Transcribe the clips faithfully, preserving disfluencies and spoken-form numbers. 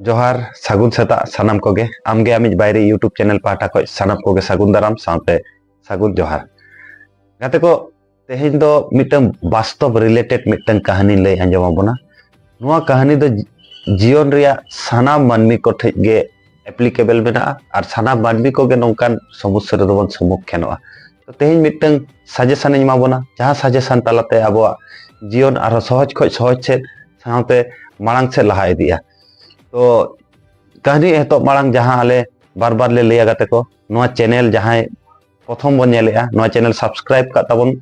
ᱡᱚᱦᱟᱨ, ᱥᱟᱹᱜᱩᱱ ᱥᱮᱛᱟᱜ ᱥᱟᱱᱟᱢ ᱠᱚᱜᱮ᱾ ᱟᱢᱜᱮ ᱟᱢᱤᱡ ᱵᱟᱭᱨᱤ YouTube ᱪᱮᱱᱮᱞ ᱯᱟᱦᱴᱟ ᱠᱷᱚᱱ ᱥᱟᱱᱟᱢ ᱠᱚᱜᱮ ᱥᱟᱹᱜᱩᱱ ᱫᱟᱨᱟᱢ ᱥᱟᱶᱛᱮ ᱥᱟᱹᱜᱩᱱ ᱡᱚᱦᱟᱨ᱾ ᱜᱟᱛᱮ ᱠᱚ, ᱛᱮᱦᱮᱧ ᱫᱚ ᱢᱤᱫᱴᱟᱝ ᱵᱟᱥᱛᱚᱵ ᱨᱤᱞᱮᱴᱮᱰ ᱢᱤᱫᱴᱟᱝ ᱠᱟᱹᱦᱱᱤᱧ ᱞᱟᱹᱭ ᱟᱸᱡᱚᱢ ᱟᱵᱚᱱᱟ᱾ ᱱᱚᱣᱟ ᱠᱟᱹᱦᱱᱤ ᱫᱚ ᱡᱤ-, ᱡᱤᱭᱚᱱ ᱨᱮᱭᱟᱜ ᱥᱟᱱᱟᱢ ᱢᱟᱹᱱᱢᱤ ᱠᱚ ᱴᱷᱮᱡ ᱜᱮ ᱮᱯᱞᱤᱠᱮᱵᱮᱞ ᱢᱮᱱᱟᱜᱼᱟ ᱟᱨ ᱥᱟᱱᱟᱢ ᱢᱟᱹᱱᱢᱤ ᱠᱚᱜᱮ ᱱᱚᱝᱠᱟᱱ ᱥᱚᱢᱚᱥᱥᱟ ᱨᱮᱫᱚ ᱵᱚᱱ ᱥᱚᱢᱢᱩᱠᱷᱤᱱᱚᱜᱼᱟ᱾ ᱛᱚ, ᱛᱮᱦᱮᱧ ᱢᱤᱫᱴᱟᱝ ᱥᱟᱡᱮᱥᱚᱱ ᱤᱧ ᱮᱢᱟ ᱵᱚᱱᱟ, ᱡᱟᱦᱟᱸ ᱥᱟᱡᱮᱥᱚᱱ ᱛᱟᱞᱟᱛᱮ ᱟᱵᱚᱣᱟᱜ ᱡᱤᱭᱚᱱ ᱟᱨᱦᱚᱸ ᱥᱚᱦᱚᱡᱽ ᱠᱷᱚᱱ ᱥᱚᱦᱚᱡᱽ ᱥᱮᱫ ᱥᱟᱶᱛᱮ ᱢᱟᱲᱟᱝ ᱥᱮᱫ ᱞᱟᱦᱟ ᱤᱫᱤᱜᱼᱟ᱾ ᱛᱚ, ᱠᱟᱹᱦᱱᱤ ᱮᱛᱚᱦᱚᱵ ᱢᱟᱲᱟᱝ ᱡᱟᱦᱟᱸ ᱟᱞᱮ ᱵᱟᱨ ᱵᱟᱨ ᱞᱮ ᱞᱟᱹᱭᱟ ᱜᱟᱛᱮ ᱠᱚ, ᱱᱚᱣᱟ ᱪᱮᱱᱮᱞ ᱡᱟᱦᱟᱸᱭ ᱯᱨᱚᱛᱷᱚᱢ ᱵᱚᱱ ᱧᱮᱞᱮᱜᱼᱟ, ᱱᱚᱣᱟ ᱪᱮᱱᱮᱞ ᱥᱟᱵᱥᱠᱨᱟᱭᱤᱵ ᱠᱟᱜ ᱛᱟᱵᱚᱱ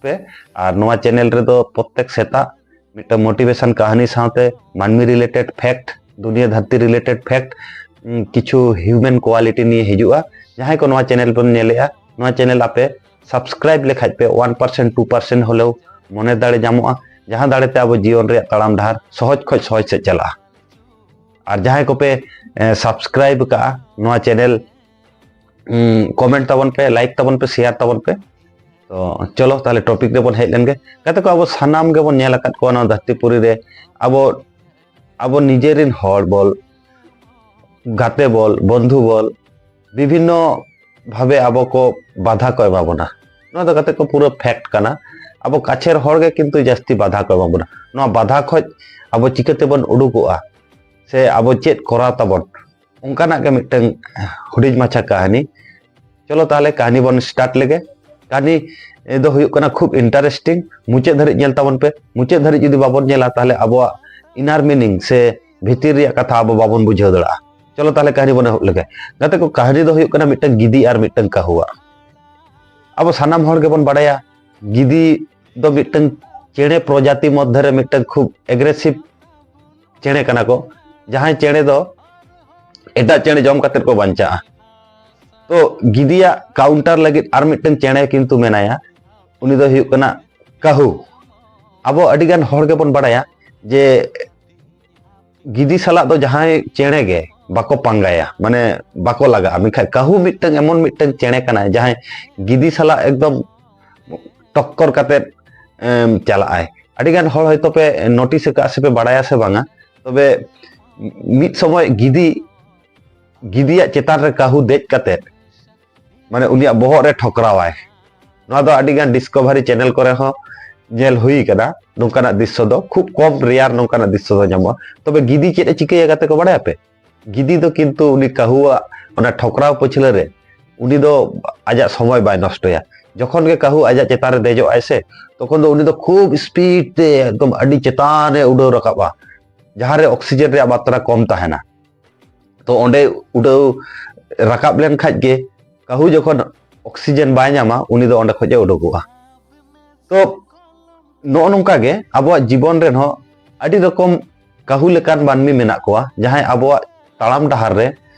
ᱯᱮ ᱟᱨ ᱱᱚᱣᱟ ᱪᱮᱱᱮᱞ ᱨᱮᱫᱚ ᱯᱨᱚᱛᱮᱠ ᱥᱮᱛᱟᱜ ᱢᱤᱫᱴᱟᱝ ᱢᱳᱴᱤᱵᱷᱮᱥᱚᱱ ᱠᱟᱹᱦᱱᱤ ᱥᱟᱶᱛᱮ ᱢᱟᱹᱱᱢᱤ ᱨᱤᱞᱮᱴᱮᱰ ᱯᱷᱮᱠᱴ, ᱫᱩᱱᱤᱭᱟᱹ ᱫᱷᱟᱹᱨᱛᱤ ᱨᱤᱞᱮᱴᱮᱰ ᱯᱷᱮᱠᱴ, ᱠᱤᱪᱷᱩ ᱦᱤᱭᱩᱢᱮᱱ ᱠᱳᱣᱟᱞᱤᱴᱤ ᱱᱤᱭᱮ ᱦᱤᱡᱩᱜᱼᱟ᱾ ᱡᱟᱦᱟᱸᱭ ᱠᱚ ᱱᱚᱣᱟ ᱪᱮᱱᱮᱞ ᱵᱚᱱ ᱧᱮᱞᱮᱜᱼᱟ, ᱱᱚᱣᱟ ᱪᱮᱱᱮᱞ ᱟᱯᱮ ᱥᱟᱵᱥᱠᱨᱟᱭᱤᱵ ᱞᱮᱠᱷᱟᱡ ᱯᱮ ᱚᱣᱟᱱ ᱯᱟᱨᱥᱮᱱᱴ, ᱴᱩ ᱯᱟᱨᱥᱮᱱᱴ ᱦᱚᱞᱮᱣ ᱢᱚᱱᱮ ᱫᱟᱲᱮ ᱧᱟᱢᱚᱜᱼᱟ, ᱡᱟᱦᱟᱸ ᱫᱟᱲᱮᱛᱮ ᱟᱵᱚ ᱡᱤᱭᱚᱱ ᱨᱮᱭᱟᱜ ᱛᱟᱲᱟᱢ ᱰᱟᱦᱟᱨ ᱥᱚᱦᱚᱡᱽ ᱠᱷᱚᱱ ᱥᱚᱦᱚᱡᱽ ᱥᱮᱫ ᱪᱟᱞᱟᱜᱼᱟ᱾ ᱟᱨ ᱡᱟᱦᱟᱸᱭ ᱠᱚᱯᱮ ᱥᱟᱵᱥᱠᱨᱟᱭᱤᱵ ᱠᱟᱜᱼᱟ ᱱᱚᱣᱟ ᱪᱮᱱᱮᱞ, ᱠᱚᱢᱮᱱᱴ ᱛᱟᱵᱚᱱ ᱯᱮ, ᱞᱟᱭᱤᱠ ᱛᱟᱵᱚᱱ ᱯᱮ, ᱥᱮᱭᱟᱨ ᱛᱟᱵᱚᱱ ᱯᱮ᱾ ᱛᱚ ᱪᱚᱞᱚ ᱛᱟᱦᱞᱮ ᱴᱚᱯᱤᱠ ᱨᱮᱵᱚᱱ ᱦᱮᱡ ᱞᱮᱱᱜᱮ᱾ ᱜᱟᱛᱮ ᱠᱚ, ᱟᱵᱚ ᱥᱟᱱᱟᱢ ᱜᱮᱵᱚᱱ ᱧᱮᱞ ᱟᱠᱟᱫ ᱠᱚᱣᱟ ᱱᱚᱣᱟ ᱫᱷᱟᱹᱨᱛᱤ ᱯᱩᱨᱤ ᱨᱮ ᱟᱵᱚ, ᱟᱵᱚ ᱱᱤᱡᱮᱨᱤᱱ ᱦᱚᱲ ᱵᱚᱞ, ᱜᱟᱛᱮ ᱵᱚᱞ, ᱵᱚᱱᱫᱷᱩ ᱵᱚᱞ, ᱵᱤᱵᱷᱤᱱᱱᱚ ᱵᱷᱟᱵᱮ ᱟᱵᱚ ᱠᱚ ᱵᱟᱫᱷᱟ ᱠᱚ ᱮᱢᱟ ᱵᱚᱱᱟ᱾ ᱱᱚᱣᱟ ᱫᱚ ᱜᱟᱛᱮ ᱠᱚ ᱯᱩᱨᱟᱹ ᱯᱷᱮᱠᱴ ᱠᱟᱱᱟ᱾ ᱟᱵᱚ ᱠᱟᱪᱷᱮᱨ ᱦᱚᱲ ᱜᱮ ᱠᱤᱱᱛᱩ ᱡᱟᱹᱥᱛᱤ ᱵᱟᱫᱷᱟ ᱠᱚ ᱮᱢᱟ ᱵᱚᱱᱟ᱾ ᱱᱚᱣᱟ ᱵᱟᱫᱷᱟ ᱠᱷᱚᱡ ᱟᱵᱚ ᱪᱤᱠᱟᱹ ᱛᱮᱵᱚᱱ ᱩᱰᱩᱠᱚᱜᱼᱟ ᱥᱮ ᱟᱵᱚ ᱪᱮᱫ ᱠᱚᱨᱟᱣ ᱛᱟᱵᱚᱱ, ᱚᱱᱠᱟᱱᱟᱜ ᱜᱮ ᱢᱤᱫᱴᱟᱝ ᱦᱩᱰᱤᱧ ᱢᱟᱪᱷᱟ ᱠᱟᱹᱦᱱᱤ᱾ ᱪᱚᱞᱚ ᱛᱟᱦᱞᱮ ᱠᱟᱹᱦᱱᱤ ᱵᱚᱱ ᱥᱴᱟᱨᱴ ᱞᱮᱜᱮ᱾ ᱠᱟᱹᱦᱱᱤ ᱫᱚ ᱦᱩᱭᱩᱜ ᱠᱟᱱᱟ ᱠᱷᱩᱵ ᱤᱱᱴᱟᱨᱮᱥᱴᱤᱝ, ᱢᱩᱪᱟᱹᱫ ᱫᱷᱟᱹᱨᱤᱡ ᱧᱮᱞ ᱛᱟᱵᱚᱱ ᱯᱮ᱾ ᱢᱩᱪᱟᱹᱫ ᱫᱷᱟᱹᱨᱤᱡ ᱡᱩᱫᱤ ᱵᱟᱵᱚᱱ ᱧᱮᱞᱟ, ᱛᱟᱦᱞᱮ ᱟᱵᱚᱣᱟᱜ ᱤᱱᱟᱨ ᱢᱤᱱᱤᱝ ᱥᱮ ᱵᱷᱤᱛᱤᱨ ᱨᱮᱭᱟᱜ ᱠᱟᱛᱷᱟ ᱟᱵᱚ ᱵᱟᱵᱚᱱ ᱵᱩᱡᱷᱟᱹᱣ ᱫᱟᱲᱮᱭᱟᱜᱼᱟ᱾ ᱪᱚᱞᱚ ᱛᱟᱦᱞᱮ ᱠᱟᱹᱦᱱᱤ ᱵᱚᱱ ᱮᱦᱚᱵ ᱞᱮᱜᱮ᱾ ᱜᱟᱛᱮ ᱠᱚ, ᱠᱟᱹᱦᱱᱤ ᱫᱚ ᱦᱩᱭᱩᱜ ᱠᱟᱱᱟ ᱢᱤᱫᱴᱟᱝ ᱜᱤᱫᱤ ᱟᱨ ᱢᱤᱫᱴᱟᱝ ᱠᱟᱹᱦᱩᱣᱟᱜ᱾ ᱟᱵᱚ ᱥᱟᱱᱟᱢ ᱦᱚᱲ ᱜᱮᱵᱚᱱ ᱵᱟᱲᱟᱭᱟ, ᱜᱤᱫᱤ ᱫᱚ ᱢᱤᱫᱴᱟᱝ ᱪᱮᱬᱮ ᱯᱨᱚᱡᱟᱛᱤ ᱢᱚᱫᱽᱫᱷᱮ ᱨᱮ ᱢᱤᱫᱴᱟᱝ ᱠᱷᱩᱵ ᱮᱜᱽᱨᱮᱥᱤᱵᱷ ᱪᱮᱬᱮ ᱠᱟᱱᱟ ᱠᱚ, ᱡᱟᱦᱟᱸᱭ ᱪᱮᱬᱮ ᱫᱚ ᱮᱴᱟᱜ ᱪᱮᱬᱮ ᱡᱚᱢ ᱠᱟᱛᱮ ᱠᱚ ᱵᱟᱧᱪᱟᱜᱼᱟ᱾ ᱛᱚ ᱜᱤᱫᱤᱭᱟᱜ ᱠᱟᱣᱩᱱᱴᱟᱨ ᱞᱟᱹᱜᱤᱫ ᱟᱨ ᱢᱤᱫᱴᱟᱝ ᱪᱮᱬᱮ ᱠᱤᱱᱛᱩ ᱢᱮᱱᱟᱭᱟ, ᱩᱱᱤ ᱫᱚ ᱦᱩᱭᱩᱜ ᱠᱟᱱᱟ ᱠᱟᱹᱦᱩ᱾ ᱟᱵᱚ ᱟᱹᱰᱤᱜᱟᱱ ᱦᱚᱲ ᱜᱮᱵᱚᱱ ᱵᱟᱲᱟᱭᱟ ᱡᱮ ᱜᱤᱫᱤ ᱥᱟᱞᱟᱜ ᱫᱚ ᱡᱟᱦᱟᱸᱭ ᱪᱮᱬᱮ ᱜᱮ ᱵᱟᱠᱚ ᱯᱟᱸᱜᱟᱭᱟ, ᱢᱟᱱᱮ ᱵᱟᱠᱚ ᱞᱟᱜᱟᱜᱼᱟ᱾ ᱢᱮᱱᱠᱷᱟᱱ ᱠᱟᱹᱦᱩ ᱢᱤᱫᱴᱟᱝ ᱮᱢᱚᱱ ᱢᱤᱫᱴᱟᱝ ᱪᱮᱬᱮ ᱠᱟᱱᱟᱭ ᱡᱟᱦᱟᱸᱭ ᱜᱤᱫᱤ ᱥᱟᱞᱟᱜ ᱮᱠᱫᱚᱢ ᱴᱚᱠᱠᱚᱨ ᱠᱟᱛᱮᱫ, ᱮᱢ, ᱪᱟᱞᱟᱜᱼᱟᱭ᱾ ᱟᱹᱰᱤᱜᱟᱱ ᱦᱚᱲ ᱦᱚᱭᱛᱳ ᱯᱮ ᱱᱳᱴᱤᱥ ᱟᱠᱟᱫᱼᱟ ᱥᱮ ᱯᱮ ᱵᱟᱲᱟᱭᱟ ᱥᱮ ᱵᱟᱝᱟ, ᱛᱚᱵᱮ ᱢᱤᱫ ᱥᱚᱢᱚᱭ ᱜᱤᱫᱤ ᱜᱤᱫᱤᱭᱟᱜ ᱪᱮᱛᱟᱱ ᱨᱮ ᱠᱟᱹᱦᱩ ᱫᱮᱡ ᱠᱟᱛᱮ ᱢᱟᱱᱮ ᱩᱱᱤᱭᱟᱜ ᱵᱚᱦᱚᱜ ᱨᱮ ᱴᱷᱚᱠᱨᱟᱣᱟᱭ᱾ ᱱᱚᱣᱟ ᱫᱚ ᱟᱹᱰᱤ ᱜᱟᱱ ᱰᱤᱥᱠᱚᱵᱷᱟᱨᱤ ᱪᱮᱱᱮᱞ ᱠᱚᱨᱮ ᱦᱚᱸ ᱧᱮᱞ ᱦᱩᱭ ᱠᱟᱱᱟ᱾ ᱱᱚᱝᱠᱟᱱᱟᱜ ᱫᱨᱤᱥᱥᱚ ᱫᱚ ᱠᱷᱩᱵ ᱠᱚᱢ, ᱨᱮᱭᱟᱨ ᱱᱚᱝᱠᱟᱱᱟᱜ ᱫᱨᱤᱥᱥᱚ ᱫᱚ ᱧᱟᱢᱚᱜᱼᱟ᱾ ᱛᱚᱵᱮ ᱜᱤᱫᱤ ᱪᱮᱫ ᱮ ᱪᱤᱠᱟᱹᱭᱟ ᱜᱟᱛᱮ ᱠᱚ, ᱵᱟᱲᱟᱭᱟᱯᱮ? ᱜᱤᱫᱤ ᱫᱚ ᱠᱤᱱᱛᱩ ᱩᱱᱤ ᱠᱟᱹᱦᱩᱣᱟᱜ ᱚᱱᱟ ᱴᱷᱚᱠᱨᱟᱣ ᱯᱟᱹᱪᱷᱞᱟᱹ ᱨᱮ ᱩᱱᱤ ᱫᱚ ᱟᱡᱟᱜ ᱥᱚᱢᱚᱭ ᱵᱟᱭ ᱱᱚᱥᱴᱚᱭᱟ᱾ ᱡᱚᱠᱷᱚᱱ ᱜᱮ ᱠᱟᱹᱦᱩ ᱟᱡᱟᱜ ᱪᱮᱛᱟᱱ ᱨᱮ ᱫᱮᱡᱚᱜ ᱟᱭ ᱥᱮ, ᱛᱚᱠᱷᱚᱱ ᱫᱚ ᱩᱱᱤ ᱫᱚ ᱠᱷᱩᱵ ᱥᱯᱤᱰ ᱛᱮ ᱮᱠᱫᱚᱢ ᱟᱹᱰᱤ ᱪᱮᱛᱟᱱ ᱮ ᱩᱰᱟᱹᱣ ᱨᱟᱠᱟᱵᱼᱟ, ᱡᱟᱦᱟᱸ ᱨᱮ ᱚᱠᱥᱤᱡᱮᱱ ᱨᱮᱭᱟᱜ ᱢᱟᱛᱨᱟ ᱠᱚᱢ ᱛᱟᱦᱮᱱᱟ᱾ ᱛᱚ ᱚᱸᱰᱮ ᱩᱰᱟᱹᱣ ᱨᱟᱠᱟᱵ ᱞᱮᱱ ᱠᱷᱟᱡ ᱜᱮ ᱠᱟᱹᱦᱩ ᱡᱚᱠᱷᱚᱱ ᱚᱠᱥᱤᱡᱮᱱ ᱵᱟᱭ ᱧᱟᱢᱟ, ᱩᱱᱤ ᱫᱚ ᱚᱸᱰᱮ ᱠᱷᱚᱡ ᱮ ᱩᱰᱩᱠᱚᱜᱼᱟ᱾ ᱛᱚ ᱱᱚᱜᱼᱚ ᱱᱚᱝᱠᱟ ᱜᱮ ᱟᱵᱚᱣᱟᱜ ᱡᱤᱵᱚᱱ ᱨᱮᱱ ᱦᱚᱸ ᱟᱹᱰᱤ ᱨᱚᱠᱚᱢ ᱠᱟᱹᱦᱩ ᱞᱮᱠᱟᱱ ᱢᱟᱹᱱᱢᱤ ᱢᱮᱱᱟᱜ ᱠᱚᱣᱟ, ᱡᱟᱦᱟᱸᱭ ᱟᱵᱚᱣᱟᱜ ᱛᱟᱲᱟᱢ ᱰᱟᱦᱟᱨ ᱨᱮ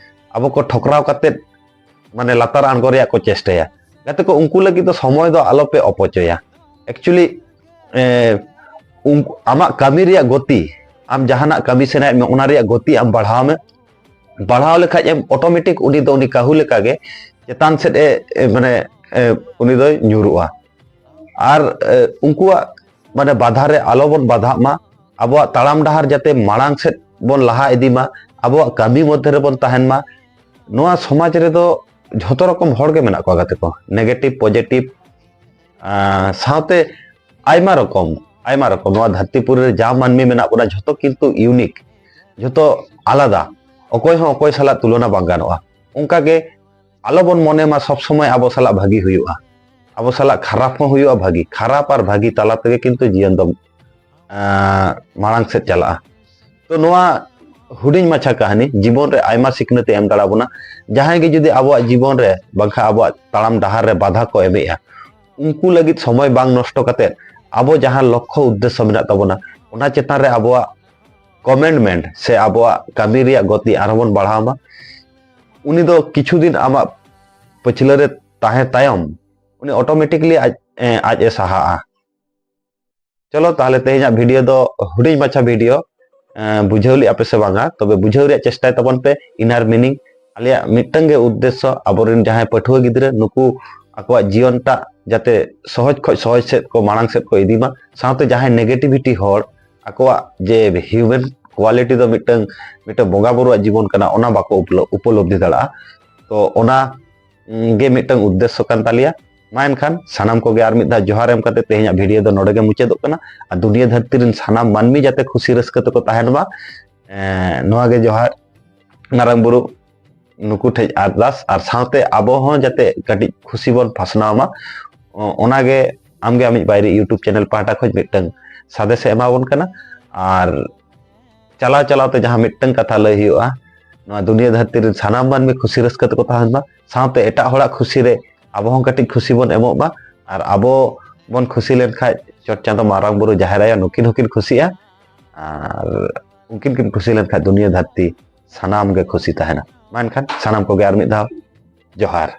ᱟᱵᱚ ᱠᱚ ᱴᱷᱚᱠᱨᱟᱣ ᱠᱟᱛᱮᱫ ᱢᱟᱱᱮ ᱞᱟᱛᱟᱨ ᱟᱬᱜᱚ ᱨᱮᱭᱟᱜ ᱠᱚ ᱪᱮᱥᱴᱟᱭᱟ᱾ ᱜᱟᱛᱮ ᱠᱚ, ᱩᱱᱠᱩ ᱞᱟᱹᱜᱤᱫ ᱫᱚ ᱥᱚᱢᱚᱭ ᱫᱚ ᱟᱞᱚᱯᱮ ᱚᱯᱚᱪᱚᱭᱟ᱾ ᱮᱠᱪᱩᱭᱮᱞᱤ ᱟᱢᱟᱜ ᱠᱟᱹᱢᱤ ᱨᱮᱭᱟᱜ ᱜᱚᱛᱤ, ᱟᱢ ᱡᱟᱦᱟᱱᱟᱜ ᱠᱟᱹᱢᱤ ᱥᱟᱱᱟᱭᱮᱫ ᱢᱮ, ᱚᱱᱟ ᱨᱮᱭᱟᱜ ᱜᱚᱛᱤ ᱟᱢ ᱵᱟᱲᱦᱟᱣ ᱢᱮ᱾ ᱵᱟᱲᱦᱟᱣ ᱞᱮᱠᱷᱟᱡ ᱮᱢ, ᱚᱴᱳᱢᱮᱴᱤᱠ ᱩᱱᱤ ᱫᱚ, ᱩᱱᱤ ᱠᱟᱹᱦᱩ ᱞᱮᱠᱟᱜᱮ ᱪᱮᱛᱟᱱ ᱥᱮᱫ ᱮ ᱮ, ᱢᱟᱱᱮ ᱮ, ᱩᱱᱤ ᱫᱚᱭ ᱧᱩᱨᱩᱜᱼᱟ᱾ ᱟᱨ ᱮ, ᱩᱱᱠᱩᱣᱟᱜ ᱢᱟᱱᱮ ᱵᱟᱫᱷᱟ ᱨᱮ ᱟᱞᱚ ᱵᱚᱱ ᱵᱟᱫᱷᱟᱜ ᱢᱟ᱾ ᱟᱵᱚᱣᱟᱜ ᱛᱟᱲᱟᱢ ᱰᱟᱦᱟᱨ ᱡᱟᱛᱮ ᱢᱟᱲᱟᱝ ᱥᱮᱫ ᱵᱚᱱ ᱞᱟᱦᱟ ᱤᱫᱤ ᱢᱟ, ᱟᱵᱚᱣᱟᱜ ᱠᱟᱹᱢᱤ ᱢᱚᱫᱽᱫᱷᱮ ᱨᱮᱵᱚᱱ ᱛᱟᱦᱮᱱ ᱢᱟ᱾ ᱱᱚᱣᱟ ᱥᱚᱢᱟᱡᱽ ᱨᱮᱫᱚ ᱡᱷᱚᱛᱚ ᱨᱚᱠᱚᱢ ᱦᱚᱲ ᱜᱮ ᱢᱮᱱᱟᱜ ᱠᱚᱣᱟ ᱜᱟᱛᱮ ᱠᱚ, ᱱᱮᱜᱮᱴᱤᱵᱷ, ᱯᱚᱡᱮᱴᱤᱵᱷ, ᱥᱟᱶᱛᱮ ᱟᱭᱢᱟ ᱨᱚᱠᱚᱢ, ᱟᱭᱢᱟ ᱨᱚᱠᱚᱢ᱾ ᱱᱚᱣᱟ ᱫᱷᱟᱹᱨᱛᱤᱯᱩᱨᱤ ᱨᱮ ᱡᱟ ᱢᱟᱹᱱᱢᱤ ᱢᱮᱱᱟᱜ ᱵᱚᱱᱟ, ᱡᱷᱚᱛᱚ ᱠᱤᱱᱛᱩ ᱤᱭᱩᱱᱤᱠ, ᱡᱷᱚᱛᱚ ᱟᱞᱟᱫᱟ᱾ ᱚᱠᱚᱭ ᱦᱚᱸ ᱚᱠᱚᱭ ᱥᱟᱞᱟᱜ ᱛᱩᱞᱚᱱᱟ ᱵᱟᱝ ᱜᱟᱱᱚᱜᱼᱟ᱾ ᱚᱱᱠᱟ ᱜᱮ ᱟᱞᱚ ᱵᱚᱱ ᱢᱚᱱᱮ ᱢᱟ ᱥᱚᱵ ᱥᱚᱢᱚᱭ ᱟᱵᱚ ᱥᱟᱞᱟᱜ ᱵᱷᱟᱹᱜᱤ ᱦᱩᱭᱩᱜᱼᱟ, ᱟᱵᱚ ᱥᱟᱞᱟᱜ ᱠᱷᱟᱨᱟᱯ ᱦᱚᱸ ᱦᱩᱭᱩᱜᱼᱟ ᱵᱷᱟᱹᱜᱤ᱾ ᱠᱷᱟᱨᱟᱯ ᱟᱨ ᱵᱷᱟᱹᱜᱤ ᱛᱟᱞᱟ ᱛᱮᱜᱮ ᱠᱤᱱᱛᱩ ᱡᱤᱭᱚᱱ ᱫᱚ ᱟᱸ, ᱢᱟᱲᱟᱝ ᱥᱮᱫ ᱪᱟᱞᱟᱜᱼᱟ᱾ ᱛᱚ ᱱᱚᱣᱟ ᱦᱩᱰᱤᱧ ᱢᱟᱪᱷᱟ ᱠᱟᱹᱦᱱᱤ ᱡᱤᱵᱚᱱ ᱨᱮ ᱟᱭᱢᱟ ᱥᱤᱠᱷᱱᱟᱹᱛ ᱮ ᱮᱢ ᱫᱟᱲᱮ ᱟᱵᱚᱱᱟ᱾ ᱡᱟᱦᱟᱸᱭ ᱜᱮ ᱡᱩᱫᱤ ᱟᱵᱚᱣᱟᱜ ᱡᱤᱵᱚᱱ ᱨᱮ ᱵᱟᱝᱠᱷᱟᱱ ᱟᱵᱚᱣᱟᱜ ᱛᱟᱲᱟᱢ ᱰᱟᱦᱟᱨ ᱨᱮ ᱵᱟᱫᱷᱟ ᱠᱚ ᱮᱢᱮᱜᱼᱟ, ᱩᱱᱠᱩ ᱞᱟᱹᱜᱤᱫ ᱥᱚᱢᱚᱭ ᱵᱟᱝ ᱱᱚᱥᱴᱚ ᱠᱟᱛᱮᱫ ᱟᱵᱚ ᱡᱟᱦᱟᱸ ᱞᱚᱠᱠᱷᱚ ᱩᱫᱽᱫᱮᱥᱥᱚ ᱢᱮᱱᱟᱜ ᱛᱟᱵᱚᱱᱟ, ᱚᱱᱟ ᱪᱮᱛᱟᱱ ᱨᱮ ᱟᱵᱚᱣᱟᱜ ᱠᱚᱢᱤᱴᱢᱮᱱᱴ ᱥᱮ ᱟᱵᱚᱣᱟᱜ ᱠᱟᱹᱢᱤ ᱨᱮᱭᱟᱜ ᱜᱚᱛᱤ ᱟᱨᱦᱚᱸ ᱵᱚᱱ ᱵᱟᱲᱦᱟᱣ ᱢᱟ᱾ ᱩᱱᱤ ᱫᱚ ᱠᱤᱪᱷᱩ ᱫᱤᱱ ᱟᱢᱟᱜ ᱯᱟᱹᱪᱷᱞᱟᱹ ᱨᱮ ᱛᱟᱦᱮᱸ ᱛᱟᱭᱚᱢ ᱩᱱᱤ ᱚᱴᱳᱢᱮᱴᱤᱠᱞᱤ ᱟᱡ, ᱮ, ᱟᱡ ᱮ ᱥᱟᱦᱟᱜᱼᱟ᱾ ᱪᱚᱞᱚ ᱛᱟᱦᱞᱮ ᱛᱮᱦᱮᱧᱟᱜ ᱵᱷᱤᱰᱤᱭᱳ ᱫᱚ ᱦᱩᱰᱤᱧ ᱢᱟᱪᱷᱟ ᱵᱷᱤᱰᱤᱭᱳ, ᱮ, ᱵᱩᱡᱷᱟᱹᱣ ᱞᱮᱜᱼᱟ ᱯᱮ ᱥᱮ ᱵᱟᱝᱟ? ᱛᱚᱵᱮ ᱵᱩᱡᱷᱟᱹᱣ ᱨᱮᱭᱟᱜ ᱪᱮᱥᱴᱟᱭ ᱛᱟᱵᱚᱱ ᱯᱮ᱾ ᱤᱱᱟᱨ ᱢᱤᱱᱤᱝ, ᱟᱞᱮᱭᱟᱜ ᱢᱤᱫᱴᱟᱝ ᱜᱮ ᱩᱫᱽᱫᱮᱥᱥᱚ, ᱟᱵᱚᱨᱮᱱ ᱡᱟᱦᱟᱸᱭ ᱯᱟᱹᱴᱷᱩᱣᱟᱹ ᱜᱤᱫᱽᱨᱟᱹ ᱱᱩᱠᱩ ᱟᱠᱚᱣᱟᱜ ᱡᱤᱭᱚᱱ ᱴᱟᱜ ᱡᱟᱛᱮ ᱥᱚᱦᱚᱡ ᱠᱷᱚᱡ ᱥᱚᱦᱚᱡ ᱥᱮᱫ ᱠᱚ, ᱢᱟᱲᱟᱝ ᱥᱮᱫ ᱠᱚ ᱤᱫᱤ ᱢᱟ, ᱥᱟᱶᱛᱮ ᱡᱟᱦᱟᱸᱭ ᱱᱮᱜᱮᱴᱤᱵᱷᱤᱴᱤ ᱦᱚᱲ ᱟᱠᱚᱣᱟᱜ ᱡᱮ ᱦᱤᱭᱩᱢᱮᱱ ᱠᱳᱣᱟᱞᱤᱴᱤ ᱫᱚ ᱢᱤᱫᱴᱟᱝ ᱢᱤᱫᱴᱟᱝ ᱵᱚᱸᱜᱟ ᱵᱩᱨᱩᱣᱟᱜ ᱡᱤᱵᱚᱱ ᱠᱟᱱᱟ, ᱚᱱᱟ ᱵᱟᱠᱚ ᱩᱯᱞᱚ- ᱩᱯᱚᱞᱚᱵᱽᱫᱷᱤ ᱫᱟᱲᱮᱭᱟᱜᱼᱟ᱾ ᱛᱚ ᱚᱱᱟ ᱩᱸ, ᱜᱮ ᱢᱤᱫᱴᱟᱝ ᱩᱫᱽᱫᱮᱥᱥᱚ ᱠᱟᱱ ᱛᱟᱞᱮᱭᱟ᱾ ᱢᱟ ᱮᱱᱠᱷᱟᱱ ᱥᱟᱱᱟᱢ ᱠᱚᱜᱮ ᱟᱨ ᱢᱤᱫ ᱫᱷᱟᱣ ᱡᱚᱦᱟᱨ ᱮᱢ ᱠᱟᱛᱮ ᱛᱮᱦᱮᱧᱟᱜ ᱵᱷᱤᱰᱤᱭᱳ ᱫᱚ ᱱᱚᱰᱮ ᱜᱮ ᱢᱩᱪᱟᱹᱫᱚᱜ ᱠᱟᱱᱟ᱾ ᱟᱨ ᱫᱩᱱᱤᱭᱟᱹ ᱫᱷᱟᱹᱨᱛᱤ ᱨᱮᱱ ᱥᱟᱱᱟᱢ ᱢᱟᱹᱱᱢᱤ ᱡᱟᱛᱮ ᱠᱷᱩᱥᱤ ᱨᱟᱹᱥᱠᱟᱹ ᱛᱮᱠᱚ ᱛᱟᱦᱮᱱ ᱢᱟ, ᱮᱸ, ᱱᱚᱣᱟ ᱜᱮ ᱡᱚᱦᱟᱨ᱾ ᱢᱟᱨᱟᱝ ᱵᱩᱨᱩ ᱱᱩᱠᱩ ᱴᱷᱮᱡ ᱟᱨᱫᱟᱥ, ᱟᱨ ᱥᱟᱶᱛᱮ ᱟᱵᱚ ᱦᱚᱸ ᱡᱟᱛᱮ ᱠᱟᱹᱴᱤᱡ ᱠᱷᱩᱥᱤ ᱵᱚᱱ ᱯᱟᱥᱱᱟᱣ ᱢᱟ, ᱚ-, ᱚᱱᱟᱜᱮ ᱟᱢᱜᱮ ᱟᱢᱤᱡ ᱵᱟᱭᱨᱤ YouTube ᱪᱮᱱᱮᱞ ᱯᱟᱦᱴᱟ ᱠᱷᱚᱱ ᱢᱤᱫᱴᱟᱝ ᱥᱟᱸᱫᱮᱥ ᱮ ᱮᱢᱟᱵᱚᱱ ᱠᱟᱱᱟ᱾ ᱟᱨ ᱪᱟᱞᱟᱣ ᱪᱟᱞᱟᱣ ᱛᱮ ᱡᱟᱦᱟᱸ ᱢᱤᱫᱴᱟᱝ ᱠᱟᱛᱷᱟ ᱞᱟᱹᱭ ᱦᱩᱭᱩᱜᱼᱟ, ᱱᱚᱣᱟ ᱫᱩᱱᱤᱭᱟᱹ ᱫᱷᱟᱹᱨᱛᱤ ᱨᱮᱱ ᱥᱟᱱᱟᱢ ᱢᱟᱹᱱᱢᱤ ᱠᱷᱩᱥᱤ ᱨᱟᱹᱥᱠᱟᱹ ᱛᱮᱠᱚ ᱛᱟᱦᱮᱱ ᱢᱟ, ᱥᱟᱶᱛᱮ ᱮᱴᱟᱜ ᱦᱚᱲᱟᱜ ᱠᱷᱩᱥᱤ ᱨᱮ ᱟᱵᱚ ᱦᱚᱸ ᱠᱟᱹᱴᱤᱡ ᱠᱷᱩᱥᱤ ᱵᱚᱱ ᱮᱢᱚᱜ ᱢᱟ᱾ ᱟᱨ ᱟᱵᱚ ᱵᱚᱱ ᱠᱷᱩᱥᱤ ᱞᱮᱱᱠᱷᱟᱡ ᱪᱚᱴ ᱪᱟᱸᱫᱚ ᱢᱟᱨᱟᱝ ᱵᱩᱨᱩ ᱡᱟᱦᱮᱨ ᱟᱭᱳ ᱱᱩᱠᱤᱱ ᱦᱚᱸᱠᱤᱱ ᱠᱷᱩᱥᱤᱜᱼᱟ, ᱟᱨ ᱩᱱᱠᱤᱱ ᱠᱤᱱ ᱠᱷᱩᱥᱤ ᱞᱮᱱᱠᱷᱟᱡ ᱫᱩᱱᱤᱭᱟᱹ ᱫᱷᱟᱹᱨᱛᱤ ᱥᱟᱱᱟᱢ ᱜᱮ ᱠᱷᱩᱥᱤ ᱛᱟᱦᱮᱱᱟ᱾ ᱢᱟ ᱮᱱᱠᱷᱟᱱ ᱥᱟᱱᱟᱢ ᱠᱚᱜᱮ ᱟᱨ ᱢᱤᱫ ᱫᱷᱟᱣ ᱡᱚᱦᱟᱨ᱾